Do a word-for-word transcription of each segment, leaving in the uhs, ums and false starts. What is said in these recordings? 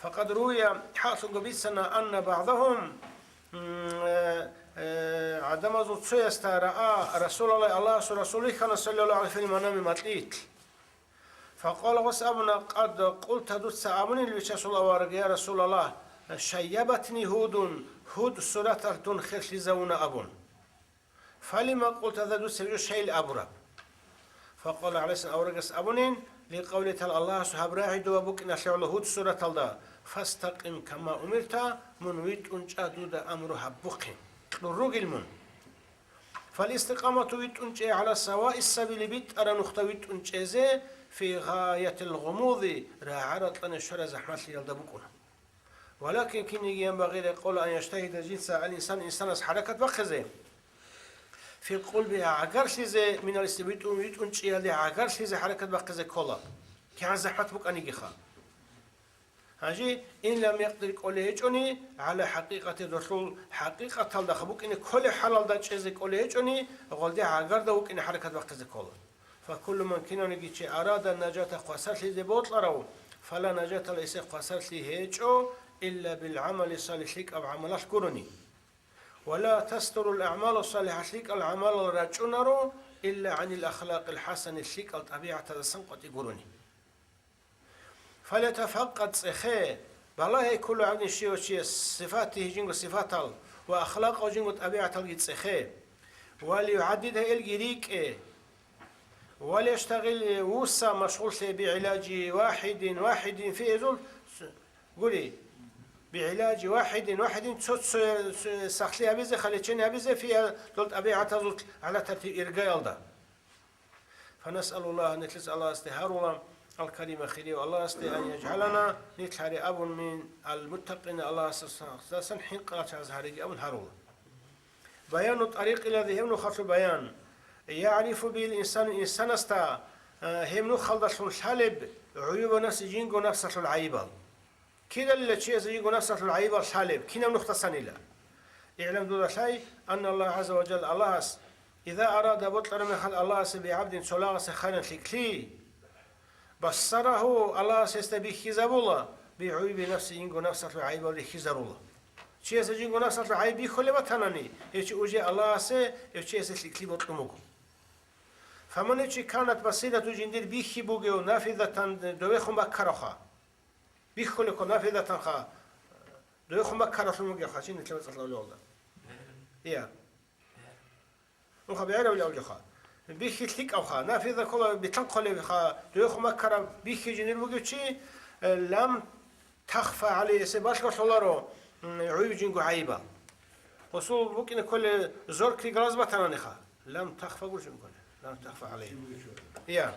فقد روي, хӀакълъунго бицана, أن بعضهم, м, э, э, гӀадамазул цоясда رأى رسول الله, Аллагьасул Расул вихьана, صلى الله عليه وسلم, في المنام, макьилъ. فقال, гъос абуна: قد قلت, дуца абунин, Бичасул авараг, يا رسول الله, شيبتني هود, Гьуд сураталъ дун херлъизавуна абун. فلم قلت ذلك, дуца гьеб жо щайилан абураб? فقال عليه السلام, аварагас абунин: لقوله تعالى, Аллагьас гьаб рагӀи дова букӀиналъе гӀоло Гьуд сураталда: فاستقم كما أمرت, мун витӀун чӀа, дуда амру гьабухъе, кьур ругел мун. فالاستقامة, витӀун чӀей, على سواء السبيل, битӀараб нухда витӀун чӀезе, في غاية الغموض, рагӀа-ратӀлъи щвараб захӀмалъиялда букӀуна. ولكن кинигиян, ينبغي, рекъола, أن يجتهد, жинца, الإنسان, инсанас хӀаракат бахъизе, في القلب, гӀагарлъизе, من الاست-, витӀун, витӀун чӀеялде гӀагарлъизе хӀаракат бахъизе ккола, кигӀан захӀмат букӀанигиха. Гьанже, إن لم يقدر, кӀолей гьечӀони, على حقيقته, долъул хӀакъикъаталда букӀине кколеб хӀалалда чӀезе кӀолей гьечӀони, гъолде гӀагарда вукӀине хӀаракат бахъизе ккола. فكل من, кинавниги чи, أراد النجاة, хвасарлъизе бокьарав, فلا نجاة له, гьесие хвасарлъи гьечӀо, إلا بالعمل الصالح, лъикӀаб гӀамалалъ гурони. ولا تستر الأعمال الصالحة, лъикӀал гӀамалал рачӀунаро, إلا عن الأخلاق الحسنة, лъикӀал тӀабигӀатаздасан къватӀи гурони. فليتفقد, цӀехе, балагье, كل عبد, щивав чияс, صفاته, жинго сифатал, وأخلاقه, жинго тӀабигӀаталги цӀехе, وليعددها, илги рикӀкӀе, وليشتغل, вуса, машгъуллъе, بعلاج واحد واحد, гьезул, гури, بعلاج واحد واحد, цо-цо сахлъи гьабизеха, лечение гьабизе, فيها, дол тӀабигӀатазул, على ترتيب, иргаялда. فنسأل الله, нилъеца Аллагьасде гьарула, الكريم, хирияв Аллагьасде, أن يجعلنا, нилъ гьаре абун, من المتقين, Аллагьасдасан хӀинкъарал чагӀаз гьареги абун гьарула. بيان الطريق الذي, гьеб нухалъул баян, يعرف به الإنسان, инсанасда, э, гьеб нухалдалъун лъалеб, عيوب نفسه, жинго напсалъул гӀайибал. Кидалила чиясда жинго напсалъул гӀайибал лъалеб, кинаб нухдасанила? اعلم, дуда лъай, أن الله عز وجل, Аллагьас, إذا أراد, бокьараб мехалъ Аллагьасе, بعبد, цо лагъасе, خيرا, лъикӀлъи, بصره, Аллагьас гьесда бихьизабула, بعيوب نفسه, жинго напсалъул гӀайибал рихьизарула. Чиясда жинго напсалъул гӀайиб бихьулеб батанани, гьев чи уже Аллагьасе гьев чиясе лъикӀлъи бокьун буго. فمن, гьев чи, كانت بصيرته, жиндир бихьи бугев, نافذة, довехун баккаравха. Бихьулеб ккола, نافذة, довехун баккаравлъун вугевха, чи нилъер мацӀалъ абулеб гьалда. Я. Унха бегӀерав абулевха. Бихьи лъикӀавха, نافذة ккола, битлъанхъулебха, довехун баккараб бихьи жиндир бугев чи, э, لم تخف عليه, гьесие балъголъуларо, м, гӀуюб, жинго гӀайибал. Гъосул букӀине кколеб зоркий глаз батананиха. لم تخف гурищ букӀуна. لم تخف عليه. Я.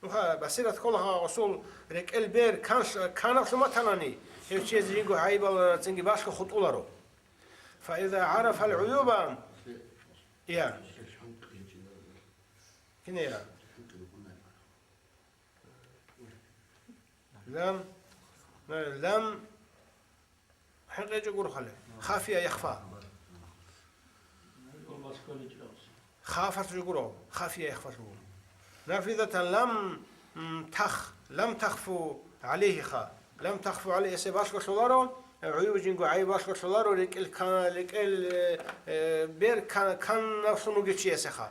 Унха, بصيرة ккола гъосул рекӀел бер кан-, канаблъун батанани, гьев чиясе жинго гӀайибал цинги балъго хутӀуларо. فإذا عرف العيوب, я. Кине я? لم, لم, хӀинкъичӀо гуро хъале. خفي يخفى. Хафалъ жо гуро, خفي يخفى жо гуро. نافذة لم, м, تخ, لم تخف عليه ха. لم تخف عليه, гьесие балъголъуларо, гӀуюб, жинго гӀайиб балъголъуларо, рекӀел ка-, рекӀел, э, э, бер ка-, канаблъун вугев чиясеха.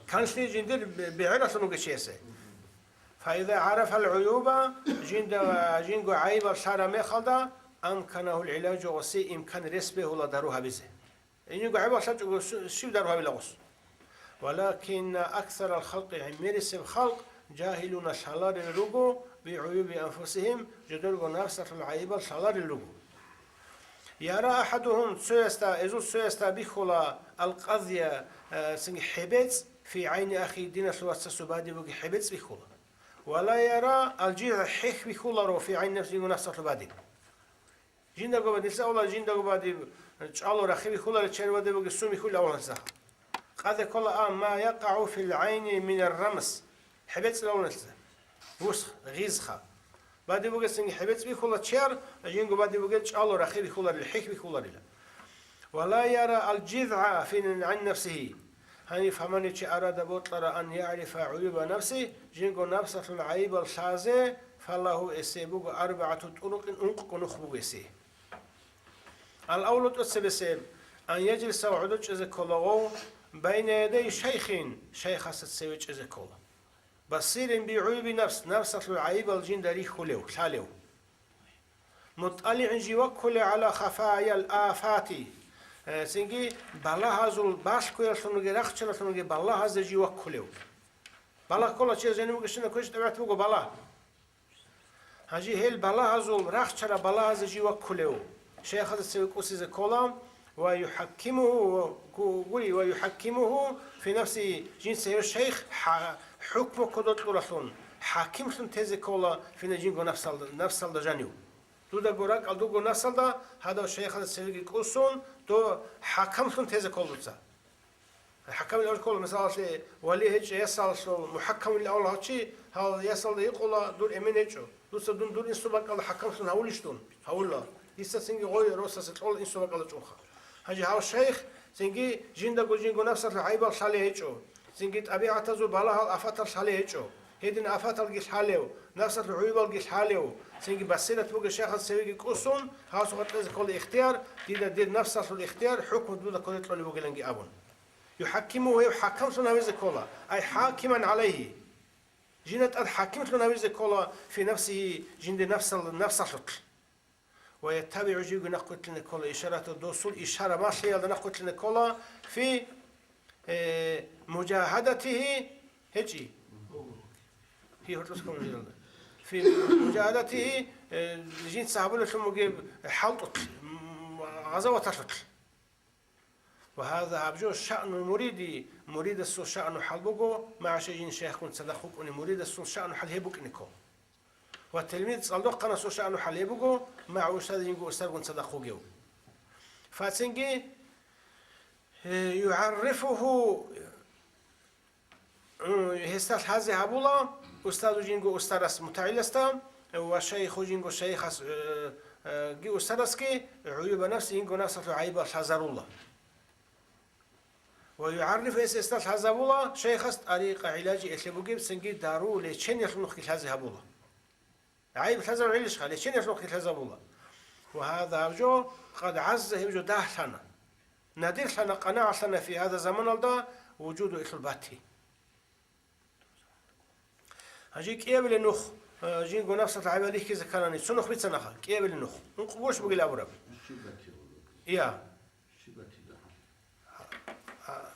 Канлъи жиндир бе-, бегӀералъун вугев чиясе. فإذا عرف العيوب, жинда, жинго гӀайибал лъараб мехалда, أمكنه العلاج, гъосе имкан, рес бегьула дару гьабизе. Жинго гӀайибал лъачӀого щи-, щиб дару гьабила гъос? ولكن أكثر الخلق, гӀемерисеб халкъ, جاهلون, лъаларел руго, بعيوب أنفسهم, жидерго напсалъул гӀайибал лъаларел руго. يرى أحدهم, цоясда, гьезул цоясда бихьула, القذي, э, цинги хӀебецӀ, في عين أخيه, диналъул вацасул бадиб бугеб хӀебецӀ бихьула. ولا يرى الجذع, хӀех бихьуларо, في عين نفسه, жинго напсалъул бадиб. Жиндаго бадиб, нилъеца абула, жиндаго бадиб чӀалу рахи бихьуларел, чер бадиб бугеб сум бихьулел абула нилъеца. Къаде ккола, а, ما يقع في العين من الرمس. ХӀебецӀ абула нилъеца. Вусх, гъизха. Бадиб бугесинги хӀебецӀ бихьула чер, жинго бадиб бугеб чӀалу рахи бихьуларила, хӀех бихьуларила. ولا يرى الجذع في عين نفسه. Гьаниб فمن, чи, أراد, бокьара, أن يعرف عيوب نفسه, жинго напсалъул гӀайибал лъазе, Фалагьу, эсие буго, арбагӀату тӀурукъин, ункъго нух буго эсие. Ал-аввалу, тӀоцебесеб, ан яжлиса, гӀодор чӀезе ккола гъов, байна ядей шайхин, шайхасда цеве чӀезе ккола. Басирин бигӀуюби нафс, нафсалъул гӀайибал жинда рихьулев, лъалев. МутӀалигӀин, жив ваккулев, гӀала хафаял афати, э, цинги балагьазул балъгоялъун ругел, рахчаналъун ругел балагьазда жив ваккулев. Балагь ккола чияс, жаниб бугебщинаб квеш-тӀабигӀат буго балагь. Гьанже гьел балагьазул, рахчараб балагьазда жив ваккулев, шайхазда цеве кӀусизе ккола, ва юхӀаккимугьу, гу-, гури, ва юхӀаккимугьу фи нафсигьи, жинца гьев шайх хӀа-, хӀукму кодор кьуралъун, хӀакимлъун тезе ккола фина жинго нафсалда, нафсалда жанив. Дудаго ракӀалда, дуго нафсалда гьадав шайхазда цевеги кӀусун, дов хӀакамлъун тезе ккола дуца. ХӀакамил авлахъул, мисалалъе, вали гьечӀев ясалъул мухӀаккамил авлахъав чи, гьав ясалда гьикъула, дур эмен гьечӀо. Дуца дун дур инсул бакӀалда хӀакамлъун гьавулищ дун? Гьавула. Дица цинги гъой росасе кьола инсул бакӀалда чӀунха. Гьанже гьав шайх цинги жиндаго жинго нафсалъул гӀайибал лъалей гьечӀо. Цинги тӀабигӀатазул балагьал, афатал лъалей гьечӀо. Гьедин афаталги лъалев, нафсалъул гӀуюбалги лъалев, цинги басират бугев шайхазда цевеги кӀусун, гьасухъа кьезе ккола ихтияр, дида дир нафсалъул ихтияр, хӀукму дуда кодер кьолеб бугиланги абун. ЮхӀаккимугьу, гьев хӀакамлъун гьавизе ккола, ай хӀакиман гӀалайгьи. Жинда тӀад хӀакимлъун гьавизе ккола, фи нафсигьи, жинда нафсал-, нафсалъулъ. Ва яттабигӀу, живги нахъвилълъине ккола, ишаратагьу, досул ишара малъиялда нахъвилълъине ккола, фи, э, мужагьадатигьи, гьечӀи. Гьи, гьоркьос кколеб жиялда. Фи мужагьадатигьи, э, жинца гьабулеблъун бугеб хӀалтӀулъ, м, гъазаваталъулъ. Ва гьаза, гьаб жо, шаънул муриди, муридасул шаъну хӀал буго, магӀа шайхигьи, шайхгун цадахъ вукӀунев муридасул шаъну хӀал гьеб букӀине ккола. Ва тилмиз цӀалдохъанасул шаъну хӀал гьеб буго, магӀа устади, жинго устаргун цадахъ вугев. Фацинги, э, югӀаррифугьу, Гьесда лъазе гьабула устазу жинго устарас мутагӀиласда ва шайху жинго шайхас, э, э, ги устарасги гӀуюба нафси, жинго нафсалъул гӀайибал лъазарула. Ва югӀаррифу, гьес гьесда лъазабула шайхас тӀарикъа гӀилажи, элъе бугеб цинги дару, лечениялъул нухги лъазе гьабула. ГӀайиб лъазаб гӀелищха, лечениялъухъги лъазабула. Ва гьаза, гьаб жо, къад гӀазза, гьеб жо дагьлъана. Надирлъана, къанагӀалъана фи гьаза, заманалда, вужуду, элъул бати. Гьанже кӀиабилеб нух, э, жинго нафсалъ гӀайибал рихьизе кканани, цо нух бицанаха, кӀиабилеб нух. Ункъго гурищ бугел абураб? Я. Щиб батила? А, а.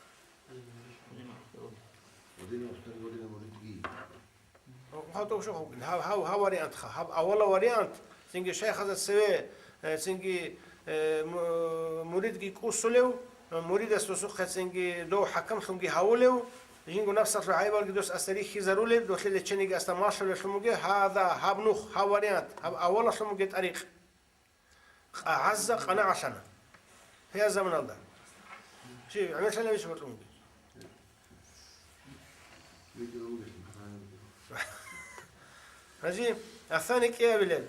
Гьав, гьав, гьав вариантха. Гьаб авала вариант, цинги шайхазда цеве, э, цинги, э, му-, муридги кӀусулев, э, муридас досухъе цинги дов хӀакамлъунги гьавулев, жинго нафсалъул гӀайибалги дос асда рихьизарулеб, долъе лечениги асда малъулеллъун бугеб, гьаза, гьаб нух, гьаб вариант, гьаб авалалъун бугеб тӀарикъ. Къа-, гӀазза къанагӀалъана. Гьеб заманалда. Чи, гӀемерлъана вич бокьун бугеб. Гьанже, асани кӀиабилеб,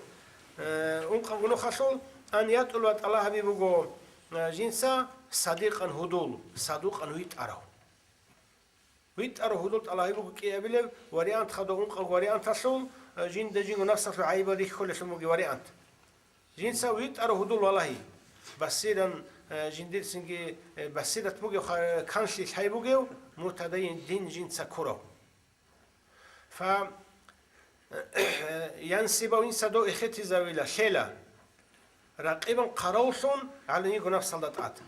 э, ункъабго нухалъул, ан ятӀулба, тӀалаб гьаби буго, э, жинца садикъан гьудул, садукъан витӀарав. ВитӀарав гьудул тӀалаб гьабиго кӀиабилеб вариант, хадуб ункъабго варианталъул, э, жинда жинго нафсалъул гӀайибал рихьулеллъун бугеб вариант. Жинца витӀарав гьудул валагьи, басиран, э, жиндир цинги, э, басират бугев, ха-, канлъи лъай бугев, мутадайин, дин жинца ккурав. Фа, янсибав, инса дов эхетизавила, лъела. Ракъибан, хъаравуллъун, гӀаланигу нафсалда тӀад.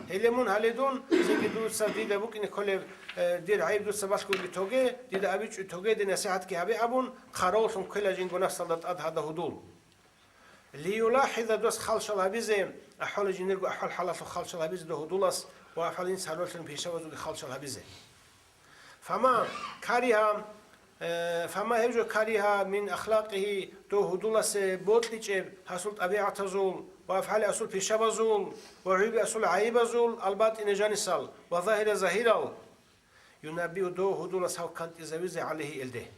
Гьеле мун гьале дун, цинги дуца дида букӀине кколеб, э, дир гӀайиб дуца балъгоги тоге, дида абичӀо тоге, дир насихӀатги гьабе абун, хъаравуллъун ккела жинго нафсалда тӀад гьада гьудул. ЛиюлахӀиза, дос халшал гьабизе, ахӀвала жинирго ахӀвал-хӀалалъул халшал гьабизе дов гьудулас ва ахӀвал инса гьаруллъун пишабазулги халшал гьабизе. Фама каригьа, э, фама гьеб жо каригьа мин ахлакъигьи, дов гьудуласе бокьичӀеб гьасул тӀабигӀатазул ва афгӀали асул пишабазул ва гӀуби асул гӀайибазул, албатӀина жанисал ва загьира загьирал, юнаббиу, дов гьудулас гьав кантӀизавизе гӀалигьи элде.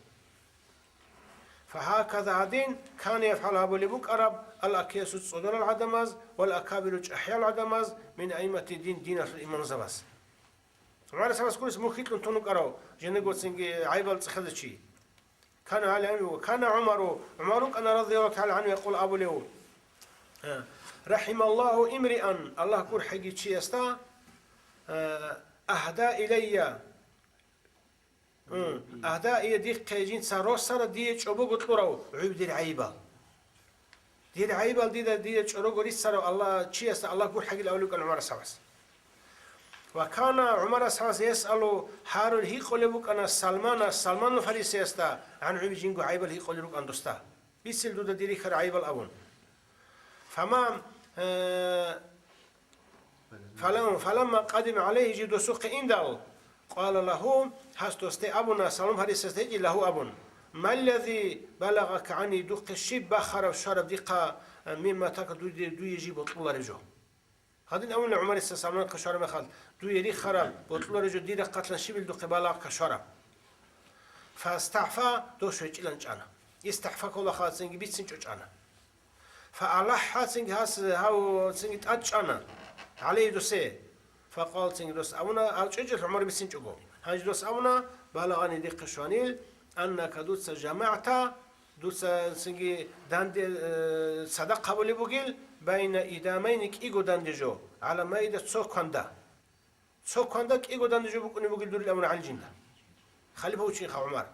Фагьаказа гьадин кана яфгӀал гьабулеб букӀараб ал-акиясу цӀодорал гӀадамаз вал акабиру чӀахӀиял гӀадамаз мин аиммати дин, диналъул имамзабаз. ГӀумар асхӀабас гурес мухь кьун тун вукӀарав, жинего цинги гӀайибал цӀехезе чи. Кана гьале амру, кана ГӀумару, ГӀумар вукӀана радияллагьу тагӀала гӀангьу якъул абулев: «Э, рахималлагьу имриан», Аллагь гурхӀеги чиясда, э, «агьда илайя», м, «агьда ия», дихъе жинца росара дие чӀобого кьурав гӀуй дир гӀайибал. Дир гӀайибал дида, дие чӀорого рицарав Аллагь, чиясда Аллагь гурхӀагил авлукӀан ГӀумар асхӀабас. Ва кана ГӀумар асхӀабас ясъалу, гьарул гьикъулеб букӀана Салмана, Салманул Фарисиясда, гӀан гӀуби жинго гӀайибал гьикъулел рукӀан досда. Бицил дуда дир рихьарал гӀайибал абун. Фама, э, фалам-, фаламма къадима гӀалайгьи жив досухъе индал, къала лагьу, гьас досде абуна, Салман Фарисиясда гьечӀи лагьу абун, маллязи балагъака гӀани, духъе щиб бахараб щвараб дихъа, э, мимма така дуде, дуе жиб бокьулареб жо? Гьадин абуна ГӀумарица Салманахъе щвараб мехалъ, дуе рихараб, бокьулареб жо дир рахъалъан щибил духъе балагъ кашвараб? ФастагӀфа, дос гьечӀилан чӀана. ИстагӀфа ккола хацинги бицин чӀочӀана. ФаалахӀа, цинги гьас, гьав, цинги тӀад чӀана. ГӀалайгьи досе. Факъал, цинги дос абуна, гьав чӀечӀел ГӀумар бицинчӀого. Гьанже дос абуна, балагъани дихъе щванил, аннака дуца жамагӀта, дуца цинги данде, э, цадахъ гьабулеб бугил, байна идамайни кӀиго данде жо, гӀала маида цо кванда. Цо кванда кӀиго данде жо букӀунеб бугил дурил амру гӀалжинда. Халифа вучин ха ГӀумар.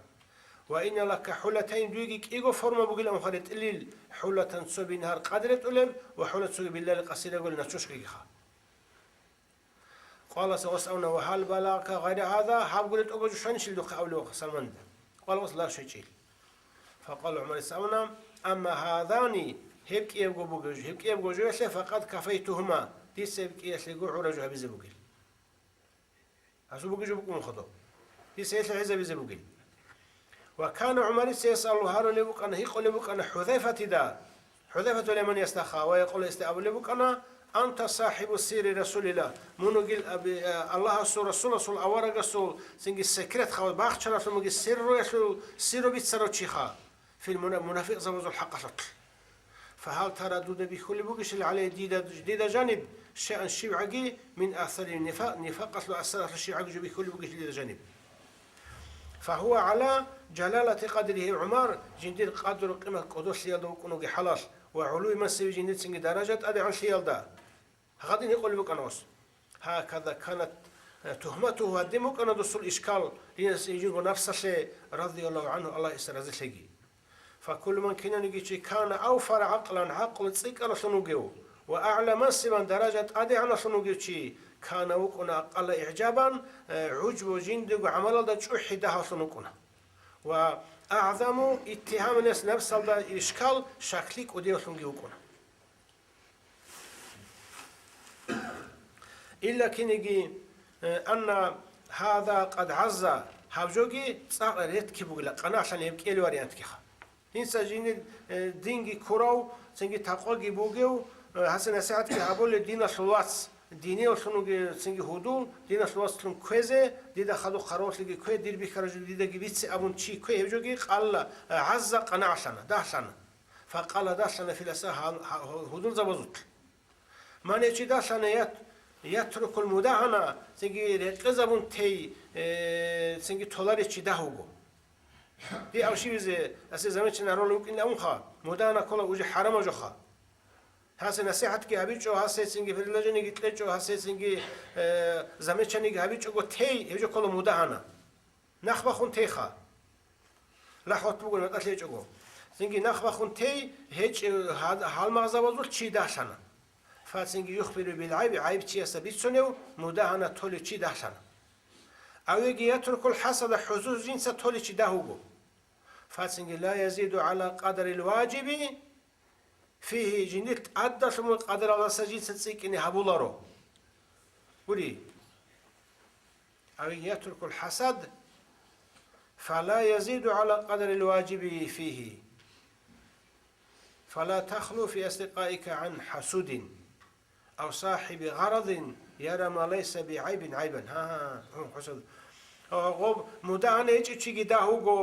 Ва инна лака хӀулатайн, дуеги кӀиго форма бугил амха ретӀилил, хӀулатан цо бинагьар къад ретӀулеб ва хӀула цоги билали къасирагули начошкиги ха. Къаласа гъос абуна, ва гьал балагъка гъайра гьаза, гьаб гуре тӀоба жушанищил духъе абулев Салманида? Къала гъос, ла, щвечӀил. Факъала ГӀумарица абуна, амма гьазани, гьеб кӀиябго бугев, гьеб кӀиябго жоялъе, факъад кафайтугьума, дица гьеб кӀиялъего гӀура жо гьабизе бугел. Гьасул бугеб жо букӀун хадуб. Дица гьелъ гӀезабизе бугел. Ва кана ГӀумарица ясъалу, гьарулеб букӀана, гьикъулеб букӀана ХӀузайфатида, ХӀузайфатул Яманиясдаха, ва якъулу, гьесда абулеб букӀана, анта сахибу сирри Расулилла, мун вугил аби-, а, Аллагьасул Расуласул аварагасул цинги секрет хабар бахчаралъун бугеб сирруялъул сирру бицарав чиха, фил муна-, мунафикъзабазул хӀакъалъулъ. Фагьал тара, дуда бихьулеб бугищал гӀалей дида, дида жаниб, шайъан щибгӀаги, мин асари нифа-, нифакъалъул асаралъул щибгӀаги жо бихьулеб бугищал дида жаниб? Фагьува гӀала жалалати къадри, гьев ГӀумар жиндир къадру-къимат кӀодолъиялда вукӀун вугеб хӀалалъ ва гӀулуви мансиби жиндицинги даража тӀадегӀанлъиялда. Гьадин гьикъулеб букӀана гъос. Гьаказа канат, э, тухматугьу, гьадин букӀана досул ишкал, линас, жинго напсалъе, радияллагьу гӀангьу, Аллагь гьесда разилъеги. Факуллу ман, кинаниги чи, кана авфара гӀакълан, гӀакълу цӀикӀкӀаралъун вугев, ва агӀла мансибан, даража тӀадегӀаналъун вугев чи, кана, вукӀуна, акъалла игӀжабан, э, гӀужбу, жиндирго гӀамалалда чӀухӀи дагьавлъун вукӀуна. Ва агӀзаму иттигьаман, напсалда ишкал, шаклъи кӀудиявлъунги вукӀуна. Илла киниги, э, анна гьаза къад гӀазза, гьаб жоги цӀакъ ретки бугила, къанагӀлъан гьеб кӀел вариантгиха. Гьинца жинир, э, динги ккурав, цинги такъваги бугев, э, гьасда насихӀатги гьабулев диналъул вац, динияв лъугьунги цинги гьудул, диналъул вацлъун кквезе, дида хадуб хъаравуллъиги ккве, дир бихьараб жо дидаги бице абун чи ккве, гьеб жоги къалла, э, гӀазза къанагӀлъана, дагьлъана. Факъала, дагьлъана, филаса гьал-, гьа-, гьудулзабазулъ. Ман, гьев чи дагьлъана ят-, ятрукул мудагьана, цинги рекъезабун тей, э, цинги толарев чи дагь вуго. Дие абун щибизе, гьасие замечание гьарулев вукӀин абунха, мудагьана ккола уже хӀарамаб жоха. Гьасие насихӀатги гьабичӀо, гьасие цинги предложениеги кьечӀо, гьасие цинги, э, замечаниеги гьабичӀого тей, гьеб жо ккола мудагьана. Нахбахун тейха. ЛахӀват бугони батӀалъи гьечӀого. Цинги нахбахун тей гьечӀев гьал-, гьалмагъзабазул чи дагьлъана. Фа, цинги юхбиру бил гӀайби, гӀайиб чиясда бицунев, мудагьана толев чи дагьлъана. Авеги ятрукул хӀасада, хӀусуд жинца толев чи дагь вуго. Фа, цинги ла язиду гӀала къадарил важиби, фигьи, жиндир тӀадалъун къадаралдаса жинца цӀикӀкӀине гьабуларо. Гури. Ав ятрукул хӀасад, фала язиду гӀала къадарил важиби фигьи. Фала тахлу фи асдикъаика гӀан хӀасудин, ав сахӀиби гъарадин яра ма лайса би гӀайбин гӀайбан. Гьа, гьа, гьа, хӀусуд. Гъоб мудагьана гьечӀев чиги дагь вуго,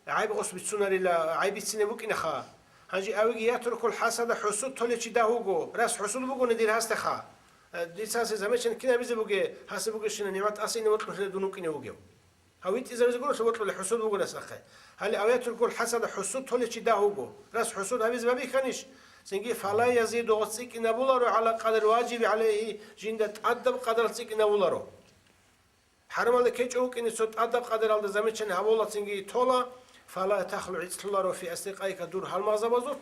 гӀайб гъос бицунарила, гӀайб бицине букӀинаха. Гьанже авиги ятрукул хӀасада, хӀусуд толев чи дагь вуго, рас хӀусуд бугони дир гьасдаха. Э, дица гьасе замечание кин гьабизе буге, гьасе бугещина нигӀмат асине вокьулъе дун вукӀине вугев. АвитӀизавизе гурелъул бокьула хӀусуд бугурас ахъе. Гьале авиятул кул хӀасада хӀусуд толечи дагь вуго. Рас хӀусуд гьабизе бабихьанищ? Цинги фала язиду гъоцӀикӀинабуларо гӀала къадар ваджиби гӀалайгьи, жинда тӀадаб къадарал цӀикӀинабуларо. ХӀарамалда кечӀо вукӀине цо тӀадаб къадаралда замечание гьабула цинги тола, фала тахлу гӀицӀлъуларо фи асдикъайка дур гьалмагъзабазулъ,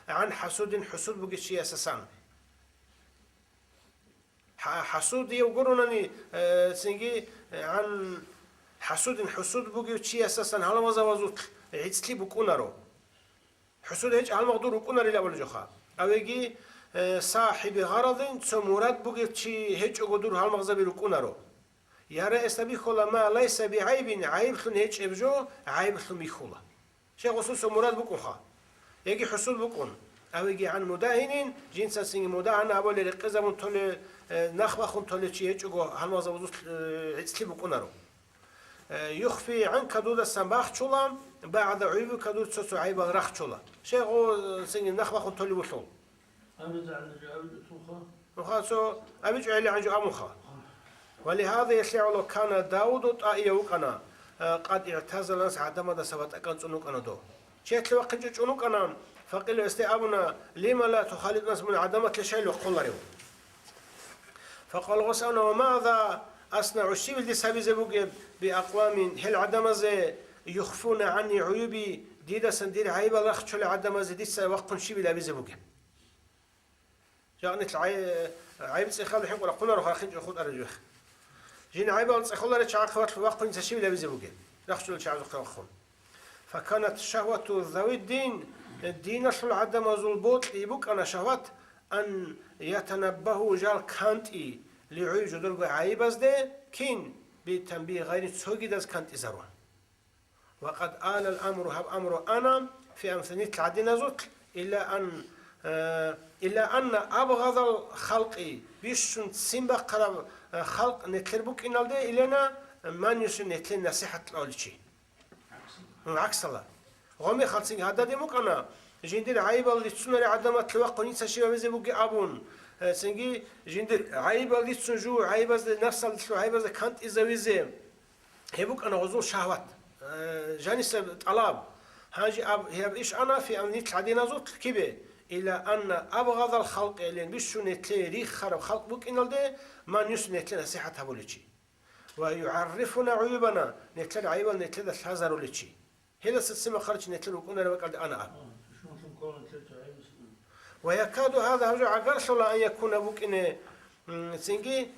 гӀан хӀасудин хӀусуд бугев чиясасан. ХӀа-, хӀасудияв гуронани, э, цинги, э, гӀан хӀасудин хӀусуд бугев чиясасан гьалмагъзабазулъ гӀицӀлъи букӀунаро. ХӀусуд гьечӀ гьалмагъ дур рукӀунарила абулеб жоха. Авеги, э, сахӀиби гъарадин цо мурад бугев чи гьечӀого дур гьалмагъзаби рукӀунаро. Яра эсабихьула ма лайса бигӀайбин, гӀайиблъун гьечӀеб жо гӀайиблъун бихьула. Щай гъосул цо мурад букӀунха. Яги хӀусуд букӀун. Авеги гӀан мудагьинин, жинца цинги мудагьана абулел рекъезабун толе, э, нахбахун толе чи гьечӀого гьалмагъзабазулъ, э, гӀицӀлъи букӀунаро. Э, юхфи гӀанка дудасан бахчула, багӀда гӀуйбика дур цо-цо гӀайбал рахчула. Щай гъо, э, цинги нахбахун толеб булъул. Амру загӀна жаваб тунха. Нуха цо абичӀо гӀели гӀанжу абунха. Ва лигьаза ялъигӀула кана Давуду тӀаия вукӀана, э, къад игӀтазаланас гӀадамадаса батӀакӀан цӀун вукӀана дов. Чи гьелъе вахъинчӀо чӀун вукӀана, факъила гьесде абуна, лима ла тухалитӀунас мун гӀадаматлъи щай вахъуларев? Факъала гъос абуна, ва маза аснаӀу щибил дица гьабизе бугеб биакъвамин гьел гӀадамазе юхфуна гӀанни гӀуюби дидасан дир гӀайибал рахчулел гӀадамазе дица вахъун щибил гьабизе бугеб? Жагънилъ гӀай-, гӀайиб цӀехалда хӀинкъула хъунаро хархинчӀо хутӀараб жух. Жин гӀайибал цӀехоларел чагӀахъе вахъун дица щибил гьабизе бугеб? Рахчулел чагӀазухъе вахъун. Факанат шагьвату завиддин, диналъул гӀадамазул бокьи букӀана шагьват, ан ятанаббагьу жал кантӀи, лигӀуй жодорго гӀайибазде, кин, битанбигь гъайри цогидаз кантӀизарун. Ва къад алал амру гьаб амру ана, фи амсалил гӀадиназулъ, илла ан, э, илла анна абгъазал халкъи, бищун ццин бахъараб, э, халкъ нилъер букӀиналде илана, ман юсин нилъее насихӀат кьоличи. ГӀаксала. Гъоми халцин гьададин букӀана, жиндир гӀайибал рицунарел гӀадаматлъи вахъун дица щиб гьабизе бугеб абун, э, цинги жиндир гӀайибал рицун жугьу гӀайибазда, напсалъул гӀайибазда кантӀизавизе. Гьеб букӀана гъозул шагьват, э, жанисеб тӀалаб. Гьанже аб-, гьеб иш ана фи амнил гӀадиназул кибе, ила анна абгъазал халкъи, илан бищун нилъее рихараб халкъ букӀиналде, ман юсин нилъее насихӀат гьабуличи. Ва югӀаррифуна гӀуюбана, нилъер гӀайибал нилъеда лъазаруличи. Гьелдаса ццин бахъарав чи нилъер вукӀунареб бакӀалде ана аб. Ва якаду гьаза гьаб жо гӀагарлъула ан якуна букӀине, м, цинги,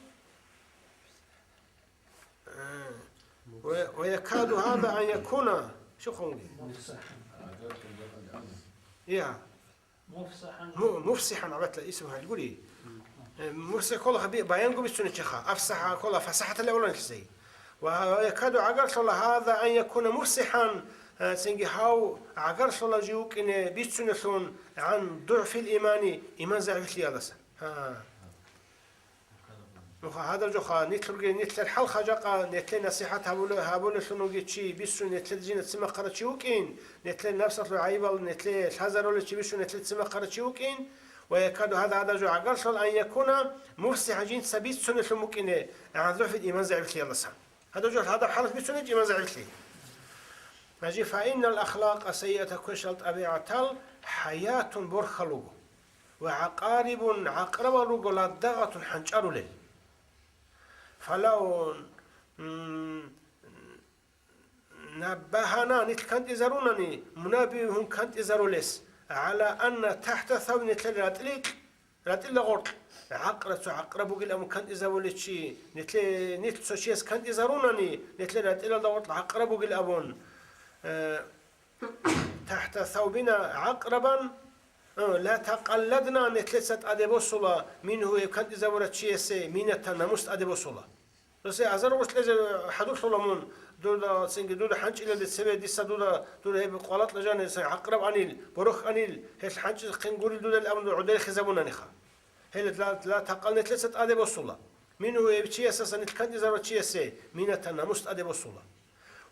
э, ва, ва якаду гьаза ан якуна, щухъунги? Я. МуфсахӀан. Му-, муфсихӀан гьабатла исм гьалгури. Э, муфсихӀ ккола гьаби баянго бицунечеха, афсахӀа ккола фасахӀаталъе уланлъи. Ва, ва якаду гӀагарлъула гьаза ан якуна муфсихӀан, э, цинги гьав гӀагарлъула жи вукӀине бицунелъун гӀан дугӀфил имани, иман загӀифлъиялдаса. Гьа. Нуха гьадаб жоха, нилъурги нилъер хӀал хажакъа, нилъе насихӀат гьабула-, гьабулелъун вугев чи бицун нилъеда жинда ццин бахъарав чи вукӀин, нилъер напсалъул гӀайибал нилъе лъазарулев чи бицун нилъеда ццин бахъарав чи вукӀин, ва якаду гьаза гьадаб жо гӀагарлъула ан якуна муфсихӀан жинца бицунелъун букӀине, гӀан дугӀфил иман загӀифлъиялдаса. Гьадаб жо гьадаб хӀалалъ бицунеб чи иман загӀифлъи. Гьанже фаиннал ахлакъа сайиата квешал тӀабигӀатал хӀаятун борхал руго. Ва гӀакъарибун гӀакърабал руго ладдагъатун хӀанчӀарулел. Фалав, м, наббагьана нилъ кантӀизарунани, мунаббигьун кантӀизарулес, гӀала анна тахӀта савб нилъер ратӀликь, ратӀила гъоркь, гӀакъра цо гӀакъра бугил абун кантӀизавулев чи, нилъе-, нилъ цо чияс кантӀизарунани, нилъер ратӀилалда гъоркь гӀакъра бугил абун, э, тахӀта савбина гӀакърабан, э, ла такъалладна, нилъеца тӀаде босула, мингьу гьев кантӀизавурав чиясе минатан намус тӀаде босула. Досе азар гъурлъезе хӀадурлъула мун, дуда цинги дуда хӀанчӀилалде цебе дица дуда, дуда гьеб къвалакьа жаниса гӀакъраб анил, борохь анил, гьелъ хӀанчӀизехъин гурил дуда абун гӀодор хизабунаниха. Гьеле ла, ла такъал нилъеца тӀаде босула. Мингьу гьев чиясаса нилъ кантӀизарав чиясе, минатан намус тӀаде босула.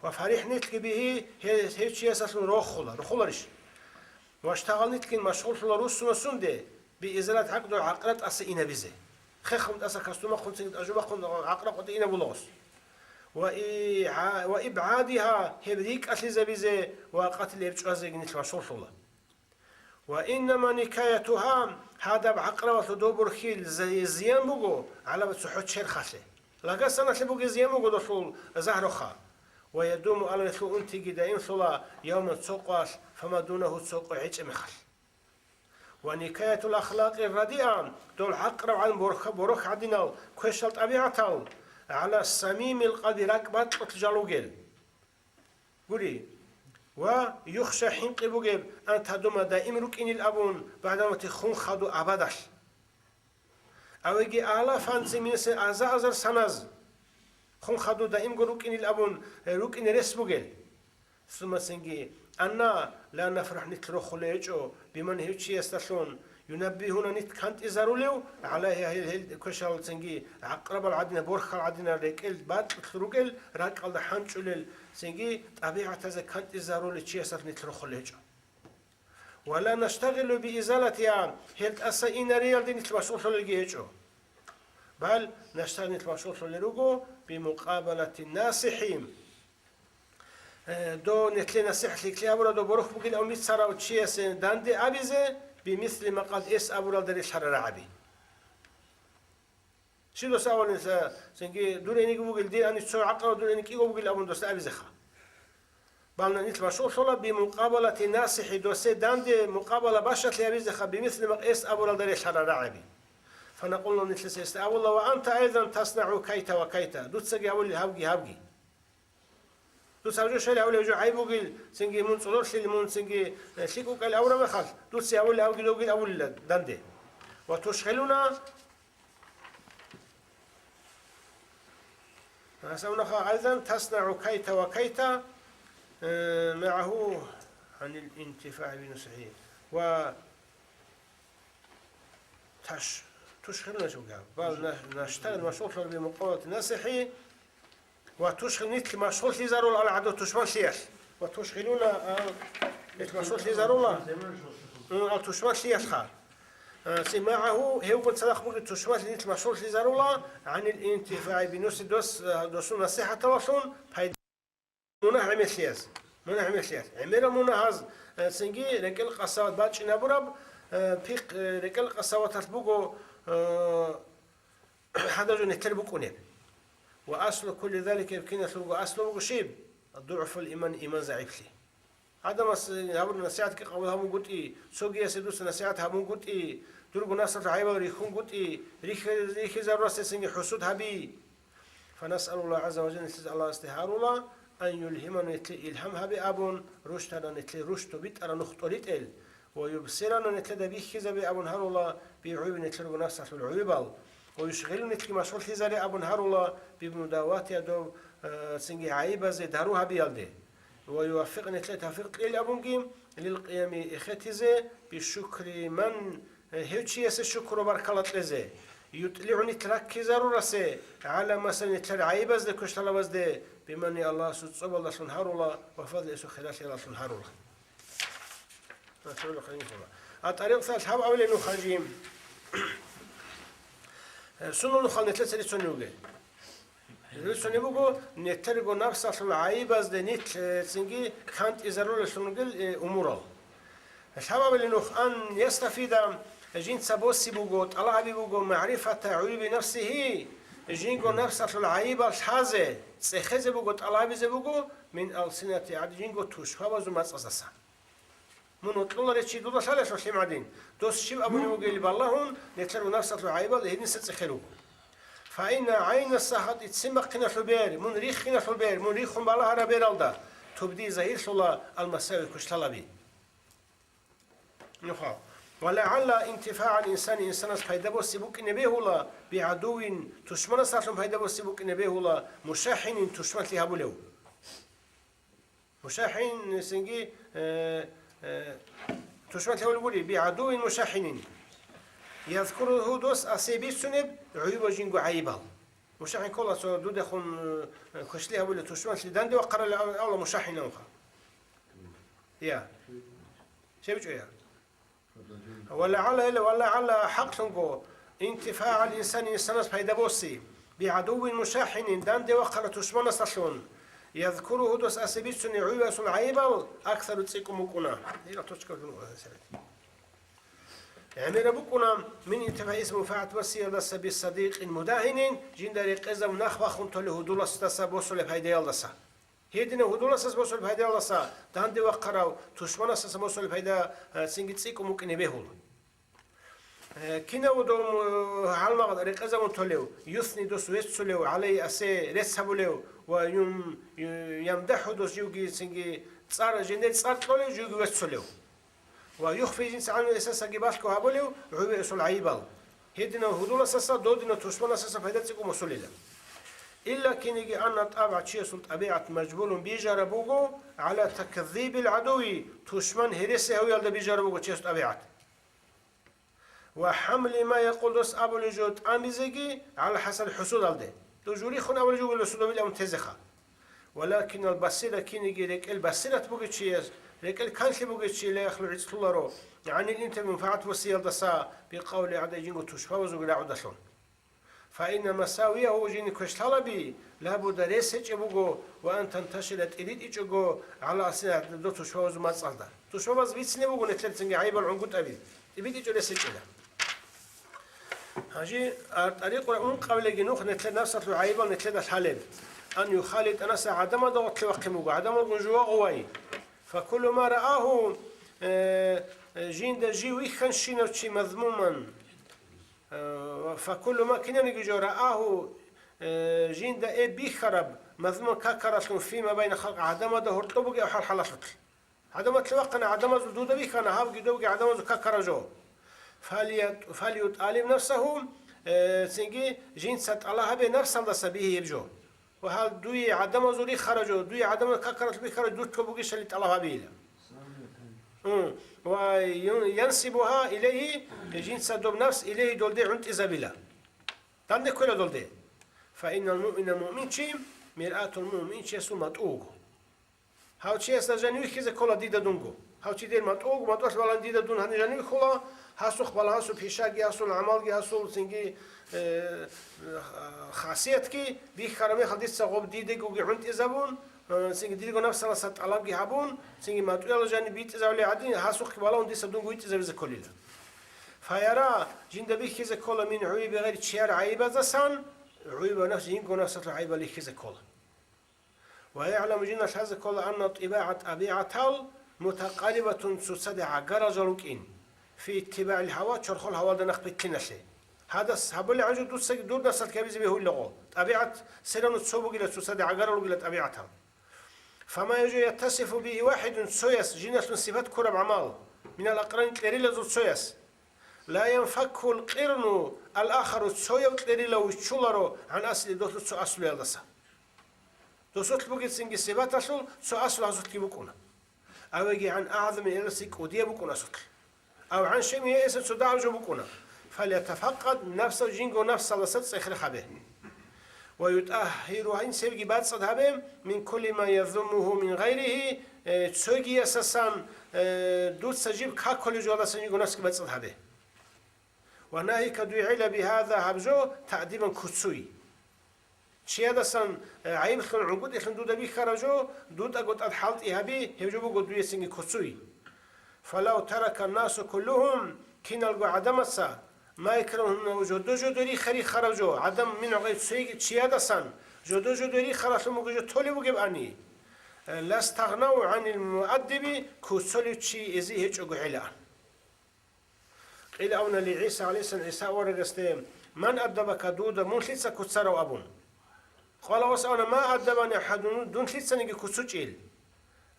Ва фарихӀ нилъги бигьи, гьев, гьев чиясалъун рохула, рохуларищ? Ва штагъал нилъгин машгъуллъула руссуна сунде, би изалат гӀакъду гӀакъра тӀаса инабизе. Хехун тӀаса кастумахъун цинги тӀажубахъун гӀакъра къотӀи инабула гъос. ва игӀа-, ва ибгӀадиха, гьеб рикӀкӀалъизабизе ва къатил гьеб чӀвазеги нилъ машгъуллъула. Ва иннама никаятуха, гьадаб гӀакърабалъул доб борхьил зи-, зиян буго гӀалаба цохӀо черхалъе. Лагасаналъе бугеб зиян буго долъул загьруха. Ва ядуму, аллагьлъул унтиги даимлъула, явман цо къоялъ, фама дунагьу цо къо гьечӀеб мехалъ. Ва никаятул ахлакъи радиа, дол гӀакърабгӀан борха-, борохь гӀадинал квешал тӀабигӀатал, гӀала самимил къалби ракӀ бакьулъ жалугел. Гури, ва юхша хӀинкъи бугеб, ан тадума даим рукӀинил абун, багӀдамати хун хаду абадалъ. Авеги алафан цин минасе аза-азар саназ, хун хаду даимго рукӀинил абун, рукӀине рес бугел. Сумма цинги, анна ла нафрахӀ нилъ рохулей гьечӀо, биман гьев чиясдалъун, юнаббигьуна нилъ кантӀизарулев, гӀалайгьа гьел, гьел квешал цинги гӀакърабал гӀадина, борхьал гӀадина рекӀел бакьулъ ругел, ракӀалда хӀанчӀулел цинги тӀабигӀатазе кантӀизарулев чиясдалъун нилъ рохулей гьечӀо. Ва ла наштагъилу би изалатиха, гьел тӀаса инариялде нилъ машгъуллъулелги гьечӀо. Бал наштагъил нилъ машгъуллъулел руго би мукъабалати насихӀи. Э, дов нилъе насихӀ лъикӀлъи гьабурав, дов борохь бугилан бицарав чиясе данде абизе, бимисли ма къад эс абуралда релълъарал рагӀаби. Щив дос авалин, цинги дур гьениги вугил, дир гьанив цо гӀакъуба дур гьенив кӀиго вугил абун досда абизеха. Бал нилъ машгъуллъула би мукъабалати насихӀи, досе данде мукъабала бащалъи абизеха, бимисли ма къад эс абуралда релълъарал рагӀаби. Фанакъулу, нилъеца гьесда абула, ва анта айзан таснагӀу кайта ва кайта, дуцаги гьабулел гьабги, гьабги. Дуца гьаб жо щайилан гьабулеб жо гӀайиб бугил, цинги мун цӀолорлъил, мун цинги, э, лъикӀ вукӀайилан абураб мехалъ, дуца гьабулеб гьабги, довгил абулила данде. Ва тушгъилуна, гьасавнаха айзан таснагӀу кайта ва кайта, э, магӀагьу гӀанил интифагӀи бинусихӀи. Ва Таш-, тушгъилуна чӀуга. Бал на-, наштагъил машгъуллъула би мукъабалати насихӀи. Ва тушгъил нилъ машгъуллъизарула ал гӀадув тушманлъиялъ. Ва тушгъилуна, а, нилъ машгъуллъизарула, м, ал тушманлъиялъха. А, ци магӀагьу, гьевгун цадахъ бугеб тушманлъи нилъ машгъуллъизарула, гӀанил интифагӀи бинуси дос-, а, досул насихӀаталъун пайда. Мунагь гӀемерлъиялъ, мунагь гӀемерлъиялъ. ГӀемерал мунагьаз, э, цинги рекӀел къасават бачӀинабураб, э, пихъ, э, рекӀел къасаваталъ буго, э, гьадаб жо нилъер букӀунеб. Ва аслу кулли залика, гьеб киналъулго аслу буго щиб? ДугӀфул иман, иман загӀиплъи. Гьадамас, э, гьабураб насихӀатги къабул гьабунгутӀи, цогиясе дуца насихӀат гьабунгутӀи, дурго напсалъул гӀайибал рихьунгутӀи, рихьи-, рихьизарурасдасанги хӀусуд гьаби. فنسأل الله عز وجل, нилъеца Аллагьасде гьарула, أن يلهمنا, нилъее илгьам гьабе абун, رشدنا, нилъее рушду битӀараб нух тӀоритӀел, ويبصرنا, нилъеда бихьизабе абун гьарула, بعيوب, нилъерго напсалъул гӀуйбал, ويشغلنا, нилъги машгъуллъизаре абун гьарула, بمداواتها, доб, э, цинги гӀайибазе дару гьабиялде, ويوفقنا, нилъее тавфикъ кьейил абунги, للقيام, эхетизе, بشكر من, гьев чиясе шукру баркала кьезе, يطلعنا, нилъ раккизарурасе, على مساوئنا, нилъер гӀайибазде, квешлъалабазде, بمنه, Аллагьасул цӀобалдалъун гьарула, وفضله, гьесул хиралъиялдалъун гьарула. А тӀарикъ лъабабилеб нух гьанже. Э, сунал нухал нилъеца рицунев вугев? Рицунеб буго, нилъерго напсалъул гӀайибазде нилъ, э, цинги кантӀизарулеллъун ругел, э, умурал. Лъабабилеб нух, أن يستفيد, жинца боси буго, тӀалаб гьаби буго, معرفة عيوب نفسه, жинго напсалъул гӀайибал лъазе, цӀехезе буго, тӀалабизе буго, من ألسنة, гьадин жинго тушбабазул мацӀаздаса. Мун вокьула речи дуда лъалелъул лъим гӀадин, дос щиб абулев вугели балагьун, нилъерго напсалъул гӀайибал гьениса цӀехел руго. فإن عين السخط, ццин бахъиналъул бер, мун риххиналъул бер, мун риххун балагьараб бералда, تبدي, загьирлъула, المساوئ, квешлъалаби. Нуха. ولعل انتفاع الإنسان, инсанас пайда боси букӀине бегьула, بعدو, тушманасалъун пайда боси букӀине бегьула, مشاحن, тушманлъи гьабулев. МушахӀин, нилъеца, э, э, тушманлъи гьабулеб гури, بعدو مشاحن. يذكره, дос асе бицунеб, عيوب, жинго гӀайибал. МушахӀин ккола цо дудехун, э, квешлъи гьабулев тушманлъи данде вахъарал, ав-, авла мушахӀин авха. Я. Щиб чӀвея? ولعل, إلا ولعل, хӀакълъунго, انتفاع الإنسان, инсанас пайда боси, бигӀадувин мушахӀинин, данде вахъарав тушманасдалъун, язкуругьу, дос асе бицунеб гӀувасул гӀайибал, аксару, цӀикӀкӀун букӀуна. Дила точка. ГӀемераб букӀуна мин интифаис мунфагӀат васиялдаса бисадикъин мудагьинин, жинда рекъезаб нах бахун толев гьудуласдаса босулеб пайдаялдаса. Гьединав гьудуласдаса босулеб пайдаялдаса данде вахъарав тушманасдаса босулеб пайда, э, цинги цӀикӀкӀун букӀине бегьула. Э, кинав дом, э, гьалмагъ рекъезабун толев, юсни, дос веццулев, гӀалайгьи, асе рецц гьабулев ва юм-, ю-, ямдахӀу, дос живги цинги цӀар, жиндир цӀар кьолев, живги веццулев. Ва юхфи, жинца гӀанну эсасаги балъго гьабулев гӀувеэсул гӀайибал. Гьединав гьудуласаса, додинав тушманасаса пайда цӀикӀкӀун босулила. Илла киниги анна тӀабгӀа, чиясул тӀабигӀат мажбулун, бижараб буго, гӀала такзибил гӀадуви, тушман гьереси гьавиялда бижараб буго чиясул тӀабигӀат. Ва хӀамли ма якъул, дос абулеб жо тӀамизеги, гӀала хӀасад, хӀусудалде. Дов журихун абулеб жо вугила судабил абун тезеха. Валакинал басира, киниги рекӀел басират бугев чияс, рекӀел канлъи бугев чи, ла яхлу, гӀицӀлъуларо, гӀанил интифаи мунфагӀат васиялдаса, бикъавли гӀадай, жинго тушбабазулги рагӀудалъун. Фаинна масавияху, жиндир квешлъалаби, лабуда, рес гьечӀеб буго, ва ан танташира, тӀибитӀичӀого, гӀала алсинатил, дов тушбабазул мацӀалда. Тушбабаз бицине буго нилъер цинги гӀайибал гӀунгутӀаби, тӀибитӀичӀо рес гьечӀила. Гьанже ар-, тӀарикъура ункъабилеги нух нилъер напсалъул гӀайибал нилъеда лъалеб. Ан юхалитӀа, напс гӀадамазда гъорлъе вахъин буго, гӀадамазгун жува гъувай. Факуллу ма рааху, э, э, жинда жив вихьанщинав чи мазмуман. Э, факуллу ма, кинабниги жо, рааху, э, жинда эб бихьараб, мазмуман, какаралъун, фима байна халкъ, гӀадамазда гьоркьоб бугеб хӀал-хӀалалъулъ. ГӀадамалъе вахъана, гӀадамазул дуда бихьана, гьабги добги гӀадамазул какараб жо. Фалия-, фалиутӀалиб нафсагьу, э, цинги жинца тӀалаб гьабе напсалдаса бигьи гьеб жо. Ва гьал дуе гӀадамазул рихараб жо, дуе гӀадамазул какаралъ бихьараб жо дуца бугищали тӀалаб гьабейила. М, ва ян-, янсибугьа илейгьи, жинца доб напс илейгьи долде гӀунтӀизабила. Данде ккола долде. Фаиннал муъмина, муъминчи, миръатул муъмин, чиясул матӀу вуго. Гьав чиясда жанив вихьизе ккола дида дунго. Гьав чи дир матӀу вуго, матӀулъ балан дида дун гьанир жанив вихьула, гьасухъ балан гьасул пишаги, гьасул гӀамалги, гьасул цинги, э, хасиятги бихьараб мехалъ дица гъоб дидегоги гӀунтӀизабун, э, цинги дирго напсаласа тӀалабги гьабун, цинги матӀуялда жаниб битӀизабулеб гӀадин, гьасухъги балагьун дица дунго витӀизабизе кколила. Фаяра, жинда бихьизе ккола, мин гӀуйби гъайри, чияр гӀайибаздасан, гӀуйба нафс, жинго напсалъул гӀайибал бихьизе ккола. Ва ягӀламу, жинда лъазе ккола, анна тӀибагӀа, тӀабигӀатал, мутакъарибатун, цоцаде гӀагарал жал рукӀин, фи иттибагӀил гьава, чорхол гьавалда нахъ битлъиналъе. Гьадас гьабулеб гӀанжу дуцаги дур напсалъ гьабизе бегьулаго, тӀабигӀат все равно цо бугила, цоцаде гӀагарал ругила тӀабигӀатал. Фама яжу яттасифу бигьи вахӀидун, цояс, жиналъун сипат ккураб гӀамал, минал акърани, кьерилазул цояс. Ла янфаккул къирну ал ахару, цояв кьерилав виччуларо гӀан асли, досул цо аслуялдаса. Досулъ бугецинги сипаталъул цо аслу гьасулъги букӀуна. Авеги гӀан агӀзами, эсасе кӀудияб букӀуна асулъ. Ав гӀан шеми, эсасе цо дагӀаб жо букӀуна. Фалятафакъад нафсагьу, жинго напсалдаса цӀех-рех гьабе. Ва ютӀагьиру, гьаниб цебеги бацӀцӀад гьабе, мин кулли ма язуммугьу мин гъайригьи, э, цогиясасан, э, дуца жиб какулеб жоялдасан жинго напсги бацӀцӀад гьабе. Ва нагьика, дуе гӀела, бигьаза, гьаб жо, таъдибан, куцуй. Чиядасан, э, гӀайиблъун, гӀунгутӀилъун дуда бихьараб жо, дутӀаго тӀад хӀалтӀи гьаби, гьеб жо буго дуецинги куцуй. Фалав тарака насу куллугьум, киналго гӀадамаца, ма якрагьуна, жодо-жодо рихха-риххараб жо, гӀадамал мин гъайри, цоги чиядасан, жодо-жодо риххаралъун буго жо толеб бугебани, э, ластагънав гӀанил муаддиби, куцулев чи эзи гьечӀого гӀелаан. Къила абуна ли ГӀиса гӀалайгьиссалам, ГӀиса аварагасде: «Ман аддабака, дуда мун лъица куцарав?» – абун. Къала, ва абуна: «Ма аддабани ахӀадун, дун лъицаниги куцучӀил».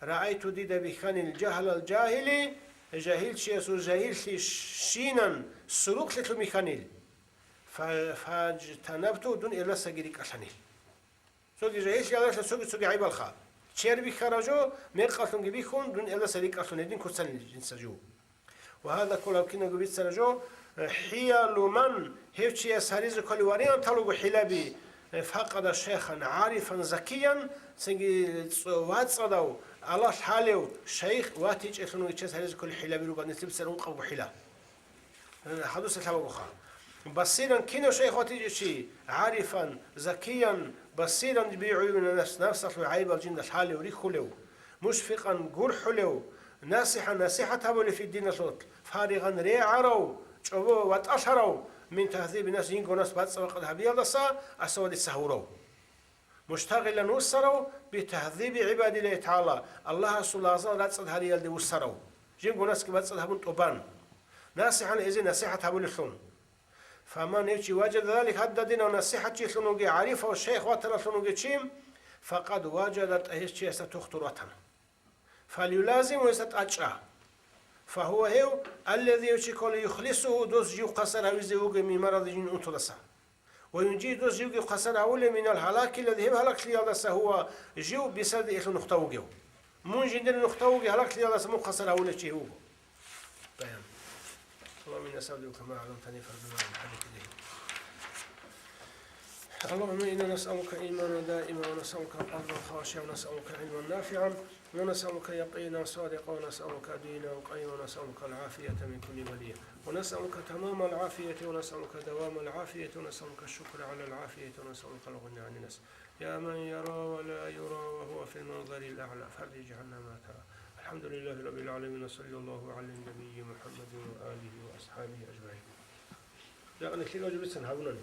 «Раайту, дида бихьанил, жагьлал жагьили, жагьилчиясул жагьиллъи щинан сурукълъилъун бихьанил. Фа-, фажтанабту, дун эрлъасаги рикӀкӀалъанил». Цоги жагьиллъиялдалъун цоги-цоги гӀайбалха. Чер бихьараб жо, мекъалъунги бихьун, дун эрлъаса рикӀкӀалъун гьедин куцанил жинца жо. Ва гьаза ккола кинабго бицараб жо, э, хӀиялу ман, гьев чияс гьаризе кколел вариантал руго хӀилаби, э, факъада шайхан гӀарифан закиян, цинги цо-, вацӀцӀадав, Аллагь лъалев шайх ватичӀелъун вугев чияс гьаризе кколел хӀилаби руго, нилъер бицараб ункъабго хӀила. Э, хадуса лъабабуха. Басиран кинав шайх ватичӀев чи, гӀарифан, закиян, басиран бигӀуюбин нафс, нафсалъул гӀайибал жинда лъалев, рихьулев, мушфикъан, гурхӀулев, насихӀан, насихӀат гьабулев фиддиналъул, фаригъан, регӀарав, чӀобо ватӀалъарав, мин тагьзиби нафс, жинго нафс бацӀцӀадаб къад гьабиялдаса, асавадица гьавурав. Муштагъилан вуссарав битагьзиби гӀибадиллагьи тагӀала, Аллагьасул лагъзал рацӀцӀад гьариялде вуссарав, жинго насги бацӀцӀад гьабун тӀубан, насихӀан гьезие насихӀат гьабулелъун. Фаман гьев чи важада залик гьададинав насихӀатчилъун вугев гӀарифав шайх ватаралъун вугев чи, факъад важада тӀагьир чиясда тухтур ватана. Фалюлазим гьесда тӀачӀа. Фагьува гьев, аллази гьев чи ккола юхлисугьу дос жив хъасар гьавизе вугев мин марази жин унтудаса. Ва юнжи дос живги хъасар гьавулев минал гьалаки лази гьеб гьалаклъиялдаса гьува жив бисади элъул нухда вугев. Мун жиндир нухда вугев гьалаклъиялдаса мун хъасар гьавулев чи вуго. Баян. اللهم إنا نسألك ما علمتني فارزقنا الحاجة إليه. اللهم إنا نسألك إيمانا دائما ونسألك قلبا خاشعا ونسألك علما نافعا ونسألك يقينا صادقا ونسألك دينا قيما ونسألك العافية من كل بلية ونسألك تمام العافية ونسألك دوام العافية ونسألك الشكر على العافية ونسألك الغنى عن الناس. يا من يرى ولا يرى وهو في المنظر الأعلى فرج عنا ما ترى. الحمد لله رب العالمين وصلى الله على النبي محمد وآله وأصحابه أجمعين. Жакъа нилъер ваджиб бицан гьабунани.